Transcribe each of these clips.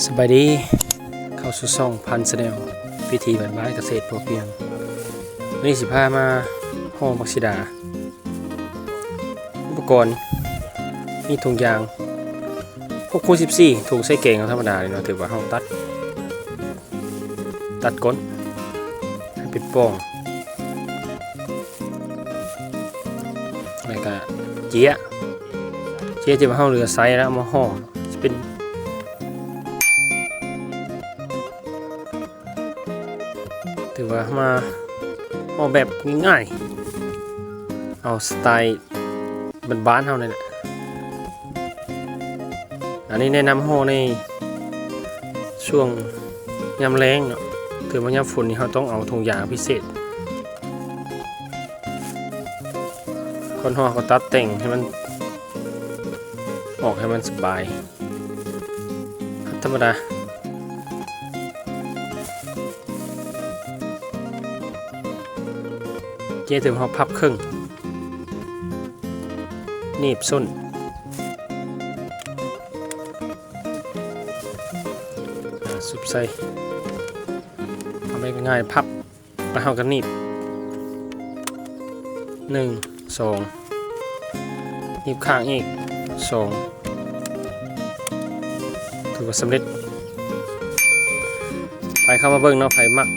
ສະບາຍດີ ເຂົ້າສູ່ຊ່ອງພັນ Channel ວິຖີບ້ານໆ ກະເສດພໍພຽງ. ມື້ນີ້ຊິພາມາຫໍ່ໝາກສີດາ. ອຸປະກອນ ມີຖົງຢາງຫົກຄູນສິບສີ່ ຖົງໃສ່ແກງເຮົາທຳມະດານີ້ເນາະ, ຖືວ່າເຮົາຕັດ ຕັດກົ້ນໃຫ້ເປັນປ່ອງ ແລ້ວກະເຈຍ ເຈຍທີ່ວ່າເຮົາເຫຼືອໃຊ້ແລ້ວເອົາມາຫໍ່ ຊິເປັນ ຖືວ່າມາຫໍ່ແບບງ່າຍໆ ເອົາສະໄຕບ້ານໆ ເຮົານີ້ແຫຼະ. ອັນນີ້ແນະນຳຫໍ່ໃນຊ່ວງຍາມແລ້ງເນາະ, ຖືວ່າຍາມຝົນນີ້ເຮົາຕ້ອງເອົາຖົງຢາງພິເສດ. ກ່ອນຫໍ່ເຮົາກໍຕັດແຕ່ງໃຫ້ມັນອອກໃຫ້ມັນສະບາຍ ທຳມະດາ. ເຈຍຖືວ່າເຮົາພັບເຄິ່ງ ໜີບສົ້ນ ອາ ຊຸບໃສ່ ເອົາໄປງ່າຍ ພັບ ແລ້ວເຮົາກໍໜີບ ໜຶ່ງ ສອງ ໜີບຂ້າງອີກ ສອງ ຖືວ່າສຳເລັດ. ໃຜເຂົ້າມາເບິ່ງເນາະ ໃຜມັກ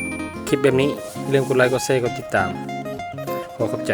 ຄລິບແບບນີ້ ຢ່າລືມກົດໄລ ກົດແຊ ກົດຕິດຕາມ. ຂໍຂອບໃຈ.